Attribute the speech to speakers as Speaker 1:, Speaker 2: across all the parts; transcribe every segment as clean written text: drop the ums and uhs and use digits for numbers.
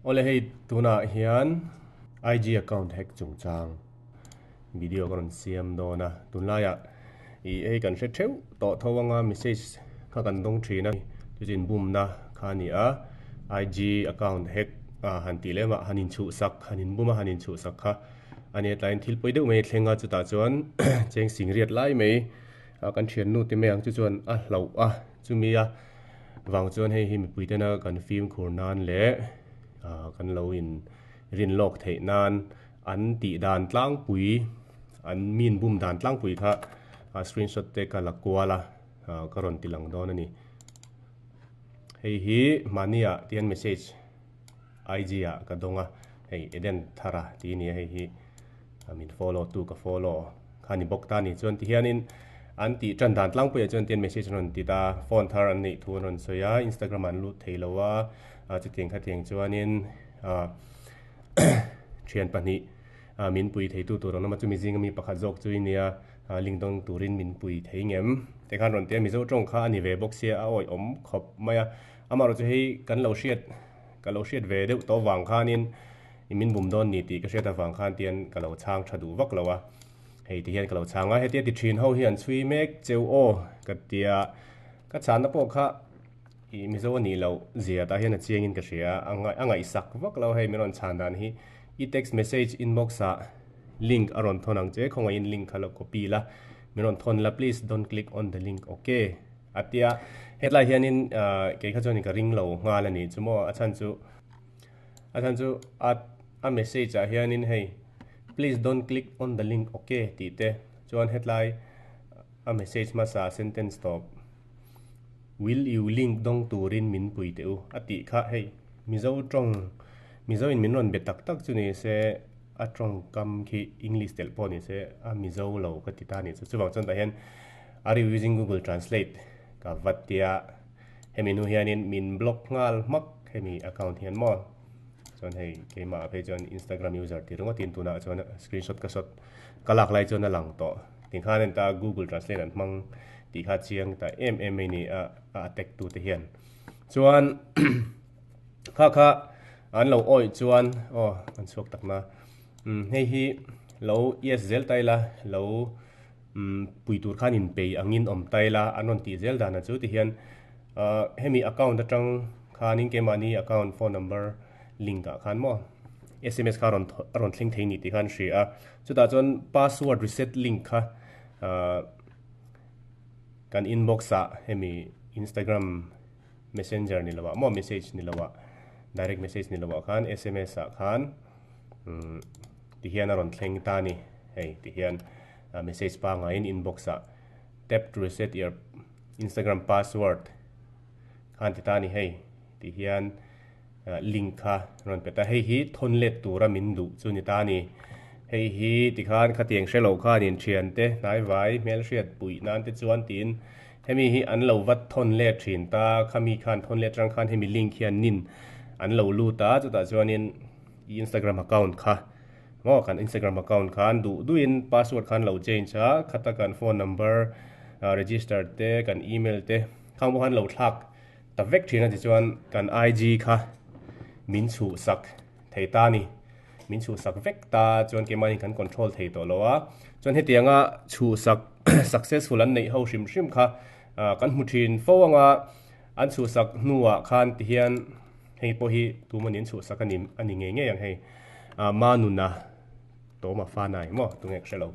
Speaker 1: Awle hei tunah hian IG account hack chungchang video ka rawn siam dawn a, tunlaiah ih hei kan hre theuh tawh tho anga message kha kan dawng thin a, chu chu inbumna kha a ni a, IG account hack ah han tih lem ah han inchhuhsak han inbum a han inchhuhsak kha a nia tlaiin thil pawi deuh mai a thleng a, chutah chuan cheng sing riat lai mai a kan thiannu te mai ang chu chuan a hlauh a chumi a vang chuan hei hi mipui tena kan fimkhur nan leh ah kan lo in rin lawk theih nan an tih dan tlangpui an min bum dan tlangpui kha ah screenshot te ka la kual a ah ka rawn ti lang dawn a ni hei hi mahni ah tian message IG ah ka dawng a hei Eden Thara tih a ni a hei hi min follow tu ka follow kha ni bawk ta a ni chuan tihianin an tih tan dan tlangpuiah chuan tian message an rawn ti ta phone thar an neih thu an rawn sawi a Instagram ah an lut thei lo a ah chutiang khatiang chuanin ah thian pahnih ah min pui thei tu tur an awm a chumi zinga mi pakhat zawk chu i nia ah link dawng turin min pui thei ngem tikhan rawn ti a Mizo tawng kha a ni ve bawk sia a awihawm khawp mai a amaherawhchu hei kan lo hriat Ka lo hriat ve deuh tawh vang khanin i min bum dawn ni tih ka hriat avang khan tian ka lo chhang tha duh vak lo a, hei ti hian ka lo chhang a, hetia ti thin ho hi an chhui mek cheu aw ka tia, ka chhanna pawh kha i Mizo a nih loh zia tah hian a chiangin ka hria a, a ngaihsak vak lo hei min rawn chhan dan hi i text message inbox ah link a rawn thawn ang che khawngaihin link kha lo copy la min rawn thawn la please don't click on the link ok. A ti a, hetlai hianin kei kha chuanin ka ring lo nghal a ni chu maw, a chhan chu a chhan chu a a message ah hianin hei please don't click on the link ok tih te chuan hetlai a message hmasa sentence tawp will you link dawng turin min pui teh u a tih kha hei Mizo tawng Mizo in min rawn be tak tak chu ni se a tawngkam khi English telh pawh ni se a Mizo lo ka ti ta a ni chu chuvang chuan tah hian Are you using Google Translate? Ka vat tia hemi hnu hianin min block nghal hmak hemi account hian maw. Chuan hei keimah ah phei chuan Instagram user tih ringawtin tunah chuan screenshot ka shot ka lak lai chuan a lang tawh. Tikhan en ta Google Translate an hmang tih kha chiang ta em em mai ni a a attack tu te hian. Chuan kha kha an lo awih chuan aw kan chhuak tak na umm hei hi lo yes zel ta ila lo Umm pui tur khan in pei angin awm ta ila an rawn tih zel dan a chu ti hian ahh hemi account atang khanin keimahni account phone number link ah khan maw sms kha rawn a rawn thleng thei ni tih khan hria a chutah chuan password reset link kha ahh kan inbox ah hemi instagram messenger ni lo ah maw message ni lo ah direct message ni lo ah khan sms ah khan umm ti hian a rawn thleng ta a ni hei ti hian. Message pangaiin inbox ah tap to reset your Instagram password khan ti ta a ni hei tih hian link kha rawn pe ta hei hi thawn let tura min duh chu ni ta a ni hei hi tikhan khatiang hre lo khan in thian te hnai vai hmelhriat puih nan te chuan tiin hemi hi an lo vat thawn let thin ta khami khan thawn let atang khan hemi link hian nin an lo lut a chutah chuanin i Instagram account kha Maw kan Instagram account khan duh duhin password khan lo change a, khata kan phone number register te kan email te khang pawh khan lo thlak ta vek thin a tichuan kan IG kha min chhuhsak thei ta a ni, min chhuhsak vek ta chuan keimahni kan control thei tawh lo a, chuan hetianga chhuhsak successful an neih ho hrim hrim kha kan hmu thin fo anga an chhuhsak hnuah khan tihian. Hei pawh hi tumawni an chhuhsak a ni a ni ngei ngei ang hei. Ah Manuna Tawma Fanai maw tunge ka hre lo.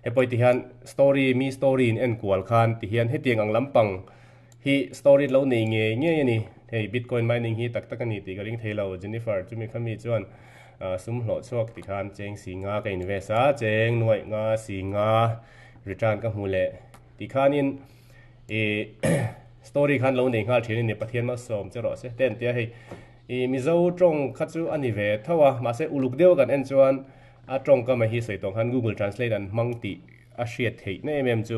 Speaker 1: Hei pawh hi tihian story mi story in en kual khan tihian hetiang ang lampang hi story lo nei ngei ngei a ni. Hei bitcoin mining hi tak tak a ni tih ka ring thei lo. Jennifer chumi kha mi chuan ah sum hlawh chhuak ti khan cheng si nga ka invest a, cheng nuaih nga si nga return ka hmu leh ti khanin Ih story khan lo nei nghal thin a ni Pathian malsawm che rawh se te an tia hei ih Mizo tawng kha chu a ni ve tho a mahse uluk deuh kan en chuan a tawngkam a hi sawi tawng khan Google Translate an hmang tih a hriat theih na em em chu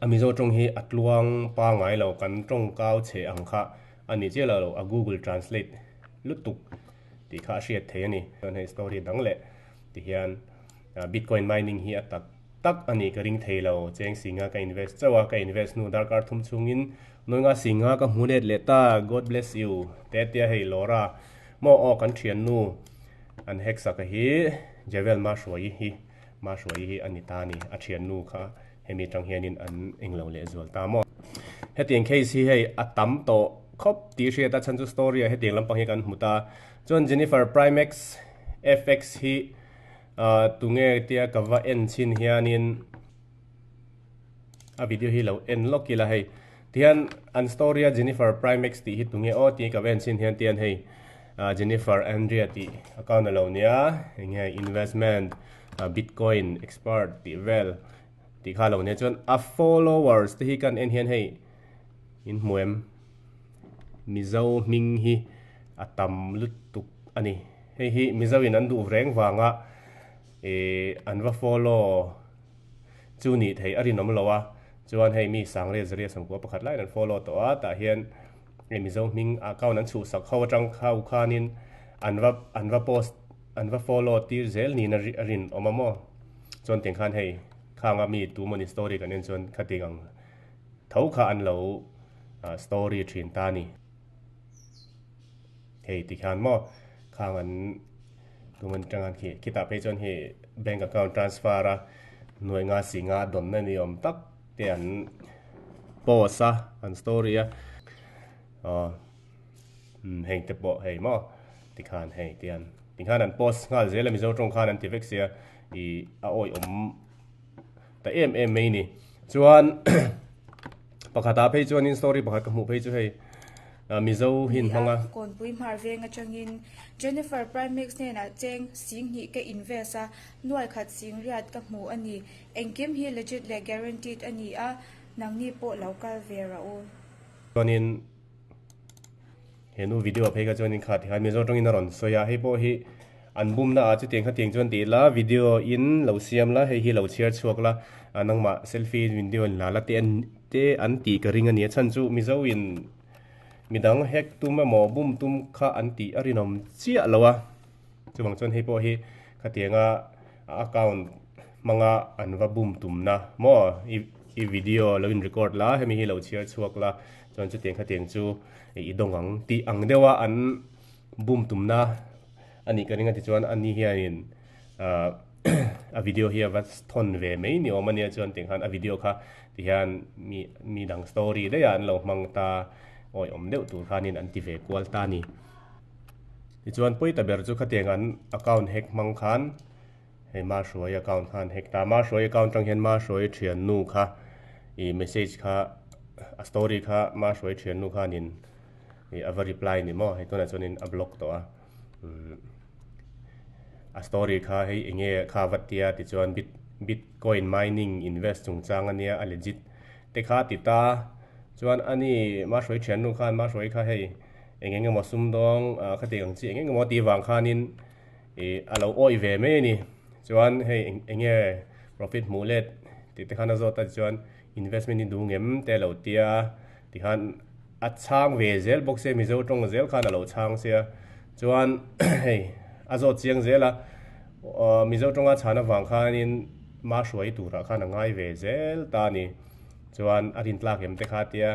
Speaker 1: a Mizo tawng hi a tluang pangai lo kan tawng kau chhe ang kha a ni chiah lo a Google Translate lutuk tih kha a hriat theih a ni chuan hei story dang leh ti hian Bitcoin mining hi a tak tak a nih ka ring thei lo. Cheng Singa ka invest chauh a, ka invest hnu darkar thum chhungin Nawinga Singa ka hmu let leh ta, God bless you te tia hei Laura. Maw aw kan thiannu an hack sak a hi Javel Mahruaii hi Mahruaii hi a ni ta a ni. A thiannu kha hemi atang hianin an englo leh zual ta maw. Hetiang case hi hei a tam tawh khawp tih hriat a chhan chu story ah hetiang lampang hi kan hmu ta. Chuan Jennifer Primex FX hi tunge tia ka va en chhin hianin A video hi lo en lawk ila hei. Tihian an story a Jennifer Primex tih hi tunge aw tih ka va en chin hian tihian hei Jennifer Andrea tih account a lo nia enge investment bitcoin expert tih vel tih kha a lo nia chuan a followers te hi kan en hian hei in hmu em Mizo hming hi a tam lutuk a ni. Hei hi Mizo in an duh reng vanga ih an va follow. Chu nih theih a rinawm lo a, chuan hei mi Sangria Zaria Samkua pakhat laiin an follow tawh a, tah hian hei Mizo hming account an chhuhsak ho atang khau khanin an va an va post an va follow tir zel niin a a rinawm a maw. Chuan tiang khan hei khanga mi tu mawni story kan en chuan khatiang ang tho kha an lo story thin ta a ni. Hei tikhian maw khang an Tuman tang an khi khitah phei chuan hei bank account transfer a nuai nga si nga dawnna ni awm tak te an post a an story a aw umm heng te pawh hei maw tikhan hei tian tikhan an post nghal zel a mizo tawng khan an ti vek sia ih a awihawm ta em em mai ni chuan pakhatah phei chuanin story pakhat ka hmuh phei chu hei Mizo hi an hmang a.
Speaker 2: Kawnpui hmar veng atangin Jennifer Primex hnenah cheng singhnih ka invest a, nuai khat sing riat ka hmu a ni. Engkim hi legit leh guaranteed a ni a, nangni pawh lo kal ve rawh u.
Speaker 1: Chuanin he nu video phei kha chuanin kha tikhan Mizo tawngin a rawn sawi a, hei pawh hi an bumna ah chutiang khatiang chuan tih ila video in lo siam la, hei hi lo chhiar chhuak la, nangmah selfie video in la la te te an tih ka ring a ni a chhan chu Mizo in Midang hack tum emaw bum tum kha an tih a rinawm chiah lo a, chuvang chuan hei pawh hi khatianga a account hmanga an va bum tumna maw i i video lo in record la hemi hi lo chhiar chhuak la chuan chutiang khatiang chu i dawng ang tih ang deuha an bum tumna a nih ka ring a tichuan ani hianin ahh a video hi a va thawn ve mai ni awm a nia chuan tiang khan a video kha ti hian mi mi dang story daih ah an lo hmang ta awi awm deuh tur khanin an ti ve kual ta a ni. Tichuan pawi ta ber chu khatiang an account hack hmang khan hei Mahruai account khan hack ta Mahruai account atang hian Mahruai thiannu kha ih message kha a story kha Mahruai thiannu khanin ih a va reply ni maw hei tunah chuanin a block tawh a. A story kha hei enge kha va tia tichuan bit bitcoin mining invest chungchang ania a legit te kha ti ta chuan ani Mahruai thiannu khan Mahruai kha hei eng eng emaw sumdawng ah khati ang chi eng eng emaw tih vang khanin ih a lo awih ve mai a ni chuan hei eng enge profit hmuh let tih te khan a zawt a tichuan investment hi duh ngem te a lo tia tikhan A chhang ve zel bawk sia, Mizo tawng zel khan a lo chhang sia. Chuan hei a zawt chiang zel a, Mizo tawnga chhan avang khanin ma hruai turah khan a ngai ve zel ta a ni. Chuan a rin tlak em te kha tia,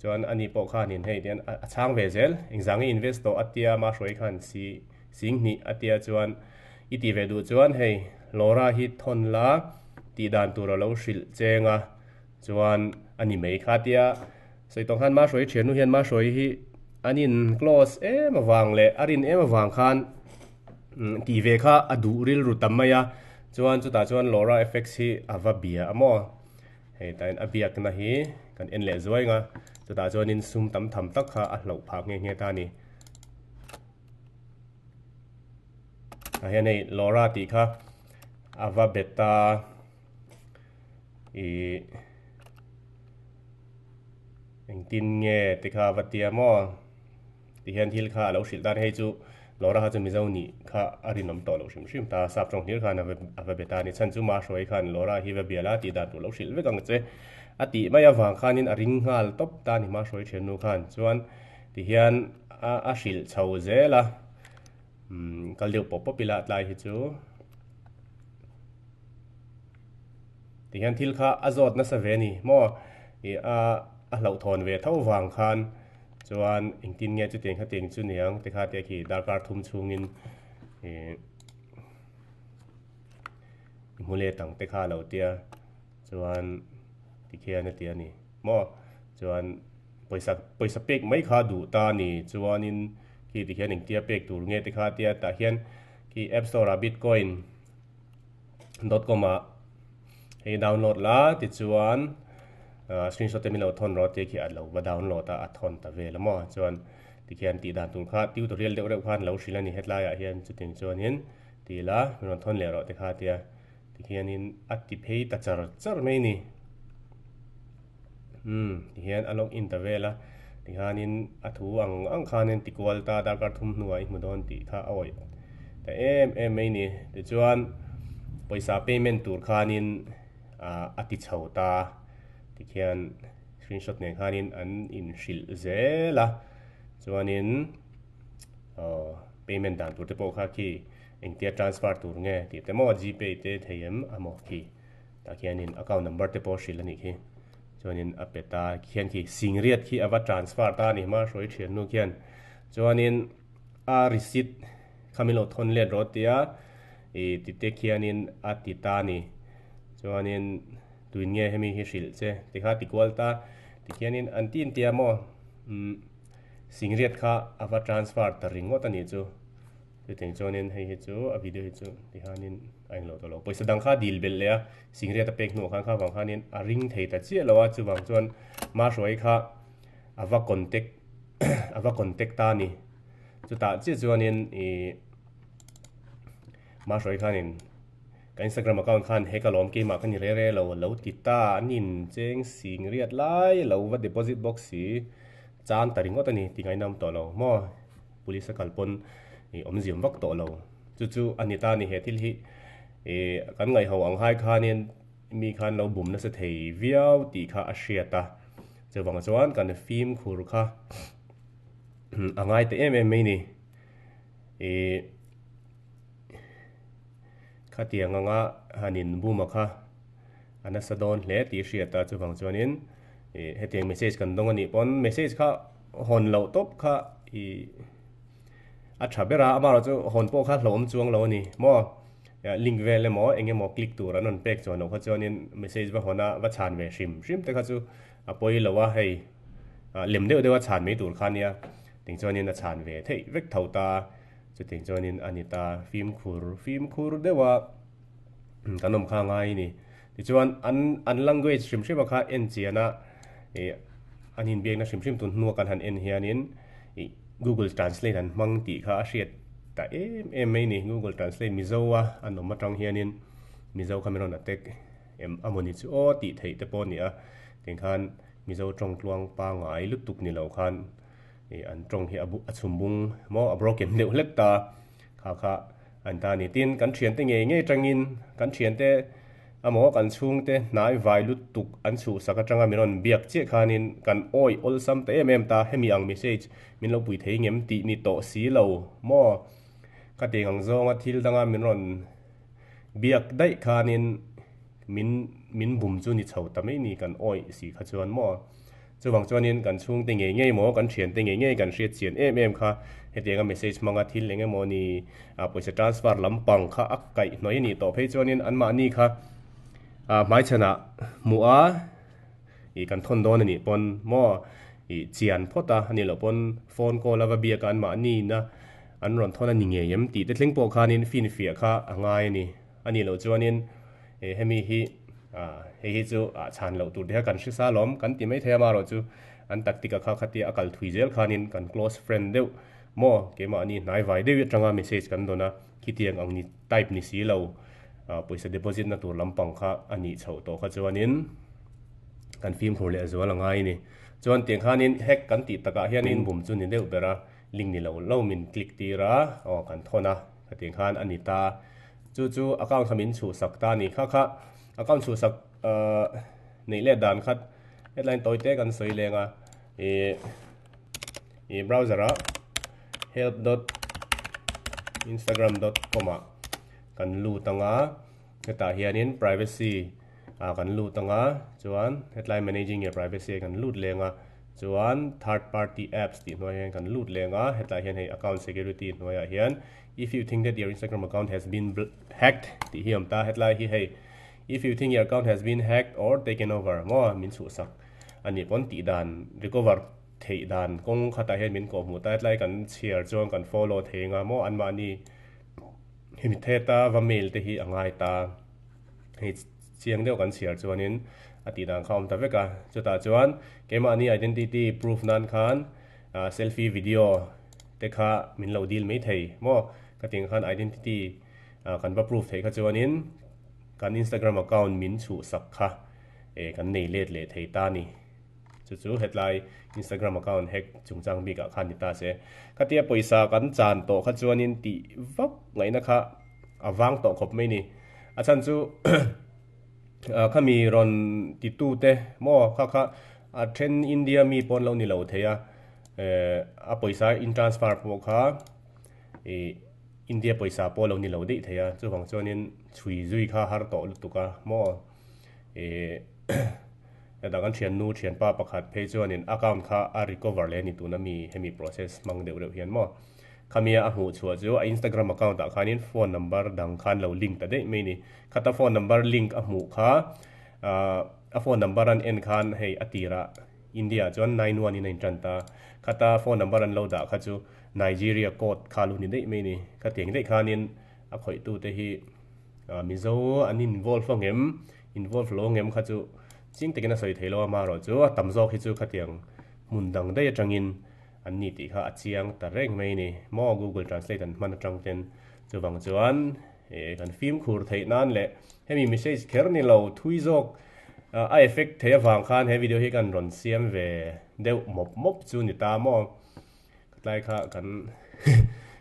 Speaker 1: chuan ani pawh khanin hei tian a chhang ve zel, engzang i invest tawh a tia ma hruai khan si singhnih a tia chuan i tih ve duh chuan hei Laura hi thawn la tih dan tur a lo hrilh cheng a, chuan a ni mai kha tia. Sawi tawng khan Mahruai thiannu hian Mahruai hi an in close em avang leh a rin em avang khan tih ve kha a duh rilru tam mai a, chuan chutah chuan Laura effects hi a va bia a maw? Hei tain a biakna hi kan en leh zuai ang a, chutah chuanin sum tam tham tak kha a hloh phah nghe nghe ta a ni. Tah hian hei Laura tih kha a va bet a, ih. Engtin nge ti kha va tia maw? Ti hian thil kha a lo hrilh dan hei chu Laura kha chu Mizo nih kha a rinawm tawh loh hrim hrim ta, sap tawng hlir khan a va be ta a ni. Chhan chu Mahruai khan Laura hi va bial a tih dan tur lo hrilh vek ang che a tih mai avang khanin a ring nghal tawp ta a ni Mahruai thiannu khan. Chuan ti hian a hrilh chho zel a, umm kal deuh pawp pawp ila tlai hi chu. Ti hian thil kha a zawt nasa ve a ni maw? Ih a a hlauhthawn ve tho vang khan. Chuan engtin nge chutiang khatiang chu niang tikha te khi darkar thum chhungin ih i hmu let ang te kha a lo tia chuan tikhian a ti a ni maw chuan pawisa pawisa pek mai kha duh ta a ni chuanin khi tikhian engtia pek tur nge te kha a tia tah hian khi app store ah bitcoin dot com ah hei download la tichuan ah screenshot te min lo thawn rawh tih khi a lo va download a a thawn ta vel a maw chuan tikhian tih dan tur kha tutorial deuh reuh khan lo hrilh a ni hetlai ah hian chutiang chuanin ti la min rawn thawn leh rawh te kha tia tikhianin a ti phei ta char char mai a ni umm tihian a log in ta vel a tikhanin a thu ang ang khanin ti kual ta darkar thum hnuah i hmu dawn tih kha a awih ta em em mai ni tichuan pawisa payment tur khanin ah a ti chho ta tikhian screenshot nen khanin an inhrilh zel a chuanin aw payment dan tur te pawh kha khi engtia transfer tur nge tih te maw gpay te thei em a maw khi. Tah khianin account number te pawh hrilh a nih khi. Chuanin a pe ta khian khi singriat khi a va transfer ta a ni hma hruai thian hnu khian. Chuanin a receipt kha min lo thawn let rawh tia ih ti te khianin a ti ta a ni. Chuanin tuin nge hemi hi hrilh che ti kha ti kual ta ti khianin an ti intia maw umm singriat kha a va transfer ta ringawt a nih chu. Chutiang chuanin hei hi chu a video hi chu tihianin a englo tawh lo. Pawisa dang kha a dil belh leh a, singriat a pek hnuah khan kha vang khanin a ring thei ta chiah lo a, chuvang chuan Mahruai kha a va contact a va contact ta a ni. Chutah chiah chuanin ih Mahruai khanin ka Instagram account khan he ka lawm keimah ka ni re re lo a lo ti ta a nin cheng singriat lai lo va deposit bawk si chan ta ringawt a ni ti ngainam tawh lo maw. Police a kal pawn ih awmziam vak tawh lo. Chu chu a ni ta a ni he thil hi ih kan ngaihho ang hai khanin mi khan lo bum nasa thei viau tih kha a hriat a. Chuvang chuan kan fimkhur kha a ngai ta em em mai ni. Ih khatiang anga han in bum a kha a nasa dawn hle tih hriat a chuvang chuanin ih hetiang message kan dawng a nih pawn message kha hawn loh tawp kha ih a tha ber a amaherawh chu hawn pawh kha hlauhawm chuang lo a ni maw link vel emaw eng emaw click tur an rawn pek chuan loh kha chuanin message va hawn a va chhan ve hrim hrim te kha chu a pawi lo a hei lem deuh deuh a chhan mai tur kha nia ting chuanin a chhan ve theih vek tho ta chutiang chuanin a ni ta fimkhur fimkhur deuh a. Kan awm kha ngai ni. Tichuan an an language hrim hrim a kha en chian a ih an inbiakna hrim hrim tun hnua kan han en hianin ih google translate an hmang tih kha a hriat ta em em mai ni. Google translate Mizo a an awm atang hianin Mizo kha min rawn attack em a mawni chu aw tih theih te pawh a ni a. Tiang khan Mizo tawng tluang pangngai lutuk ni lo khan ih an tawng hi a a chhum bung maw a broken deuh hlek ta kha kha An ta ni. Tin, kan thiante ngei ngei tangin kan thiante amaw kan chhungte hnai vai lutuk an chhuhsak atanga min rawn biak chiah khanin kan awih awlsam ta em em ta, hemi ang message min lo pui thei ngem tih ni tawh si lo maw? Ka tih ang zawnga thil danga min rawn biak daih khanin min min bum chu ni chho ta mai ni kan awih si kha chuan maw? Chuvang chuanin kan chhungte ngei ngei maw, kan thiante ngei ngei kan hriat chian em em kha hetianga message hmanga thil eng emaw ni ah pawisa transfer lampang kha a kaih hnawih a nih tawh phei chuanin anmahni kha ah hmaichhanah hmuh a ih kan thawn dawn a nih pawn maw ih chian phawt a, a nih loh pawn phone call a va biak a anmahni ina an rawn thawn a ni ngei em tih te thleng pawh khanin finfiah kha a ngai a ni. A nih loh chuanin eh hemi hi ah hei hi chu ah chhan loh tur te kha kan hre sa lawm kan ti mai thei a amaherawh chu an tactic a kha khatia a kal thui zel khanin kan close friend deuh maw keimahni hnai vai deuh atanga message kan dawn a khitiang ang ni type ni si lo ah pawisa deposit na tur lampang kha a nih chhoh tawh kha chuanin kan fimkhur leh zual a ngai a ni. Chuan tiang khanin hack kan tih takah hianin bum chu ni deuh ber a link ni lo lo min click tir a aw kan thawn a khatiang khan a ni ta. Chu chu account kha min chhuhsak ta a ni. Kha kha account chhuhsak ahh neih let dan khat headline tawi te kan sawi leng a ih ih browser ah help dot instagram dot com ah kan lut ang a hetah hianin privacy ah kan lut ang a chuan hetlai managing your privacy ah kan lut leng a. Chuan third party apps tih hnuaiah hian kan lut leng a, hetlai hian hei account security hnuaiah hian if you think that your Instagram account has been hacked tih hi a awm ta, hetlai hi hei if you think your account has been hacked or taken over maw min chhuhsak a nih pawn tih dan recover theih dan kawng khatah hian min kawhhmuh ta, hetlai kan chhiar chuan kan follow thei anga maw anmahni hemi theta va mail te hi a ngai ta. Hei chiang deuh kan chhiar chuanin a tih dan kha a awm ta vek a, chutah chuan keimahni identity proof nan khan selfie video te kha min lo dil mai thei maw? Ka tih ang khan identity kan va proof theih kha chuanin kan Instagram account min chhuhsak kha kan nei let leh thei ta a ni. Chu chu hetlai Instagram account hack chungchang bikah khan ni ta se. Khatia pawisa kan chan tawh kha chuanin tih vak ngaihna kha a vang tawh khawp mai ni. A chhan chu khami rawn titu te maw kha kha a then India mi pawn lo ni lo thei a, a pawisa in transfer pawh kha ih India pawisa pawh lo ni lo daih thei a, chuvang chuanin chhui zui kha har tawh lutuk a maw ih heta kan thiannu thianpa pakhat phei chuanin account kha a recover leh a ni tuna mi hemi process hmang deuh reuh hian maw. Khamia a hmuh chhuah chu a Instagram account ah khanin phone number dang khan lo link ta daih mai ni. Khata phone number link a hmuh kha a phone number an en khan hei a tirah India ah chuan 91 in a intan ta. Khata phone number an lo dah kha chu Nigeria code kha lo ni daih mai ni. Khatiang daih khanin a khawihtu te hi Mizo an involve angem involve lo angem kha chu ching takin a sawi thei lo a amaherawhchu a tam zawk hi chu khatiang hmun dang daih atangin An ni tih kha a chiang ta reng mai ni maw Google Translate an hman atang ten chuvang chuan eh kan fimkhur theih nan leh hemi message kher ni lo thui zawk a effect thei avang khan he video hi kan rawn siam ve deuh mawp mawp chu ni ta maw ka tlai kha kan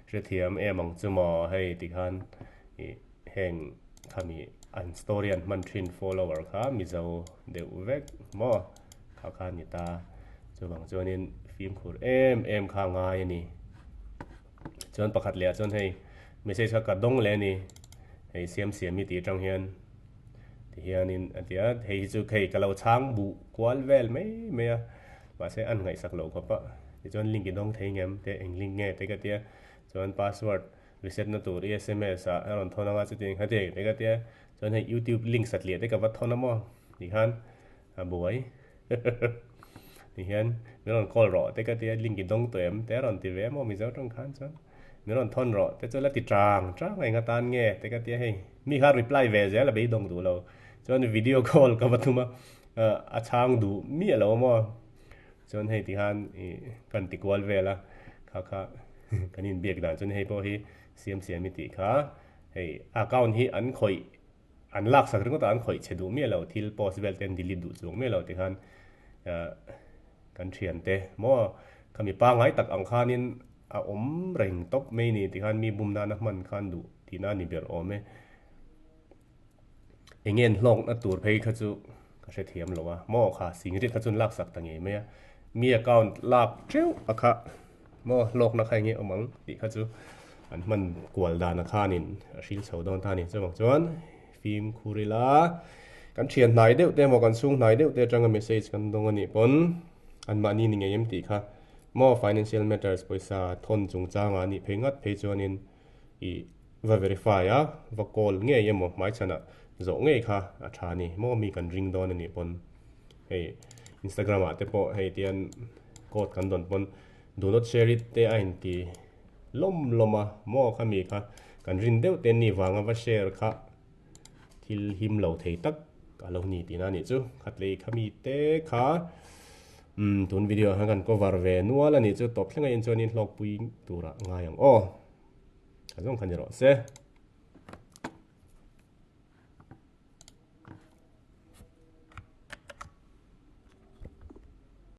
Speaker 1: hrethiam em ang chu maw hei tikhan ih heng khami an story an hman thin follower kha Mizo deuh vek maw. Kha kha a ni ta. Chuvang chuanin fimkhur em em kha a ngai a ni. Chuan pakhat leh ah chuan hei message kha ka dawng leh a ni. Hei siam siam hi tih atang hian ti hianin a ti a, hei hi chu hei ka lo chhang buh kual vel mai mai a, mahse an ngaihsak loh khawp a. Tichuan link i dawng thei ngem te eng link nge te ka tia, chuan password reset na tur i sms ah a rawn thawn anga chutiang kha te ka tia, chuan hei youtube link satliah te ka va thawn a maw tikhan. A buai ti hian min rawn call rawh te ka tia link i dawng tawh em te a rawn ti ve maw Mizo tawng khan chuan min rawn thawn rawh te chu la ti tang tang a enga tan nge te ka tia hei mi kha reply ve zel a beidawng duh lo chuan video call ka va thum a a chhang duh miah lo maw chuan hei ti khan ih kan ti kual vel a kha kha kan inbiak dan chuan hei pawh hi siam siam i tih kha hei account hi an khawih An laksak ringawt a, an khawih che duh miah lo, thil post vel te an delete duh chuang miah lo tikhan kan thiante maw khami pangngai tak ang khanin a awm reng tawp mai ni tikhan mi bum nana hman khan duh tihna a ni ber awm e. Eng nge an hlawkna tur phei kha chu ka hrethiam lo a, maw kha singriat kha chu an laksak ta ngei mai a, mi account lak teuh a kha maw hlawkna kha eng nge awm ang tih kha chu an hman kual dan a khanin a hril chho dawn ta a ni. Chuvang chuan fimkhur ila kan thian hnai deuh te emaw kan chhung hnai deuh te atanga message kan dawng a nih pawn anmahni ni ngei em tih kha maw financial matters pawisa thawn chungchangah a nih phei ngat phei chuanin ih va verify a va call ngei emaw hmaichhanah zawh ngei kha a tha a ni maw mi kan ring dawn a nih pawn hei Instagram ah te pawh hei tian code kan dawn pawn do not share it te a inti lawm lawm a maw kha mi kha kan rin deuh te ni vanga va share kha thil him lo thei tak a lo ni tihna a nih chu khatlei kha mi te kha umm tun video ah khan kan cover ve nual a nih chu tawp thleng a in chuan in hlawkpui turah ngai ang aw a zawng kha ni rawh se.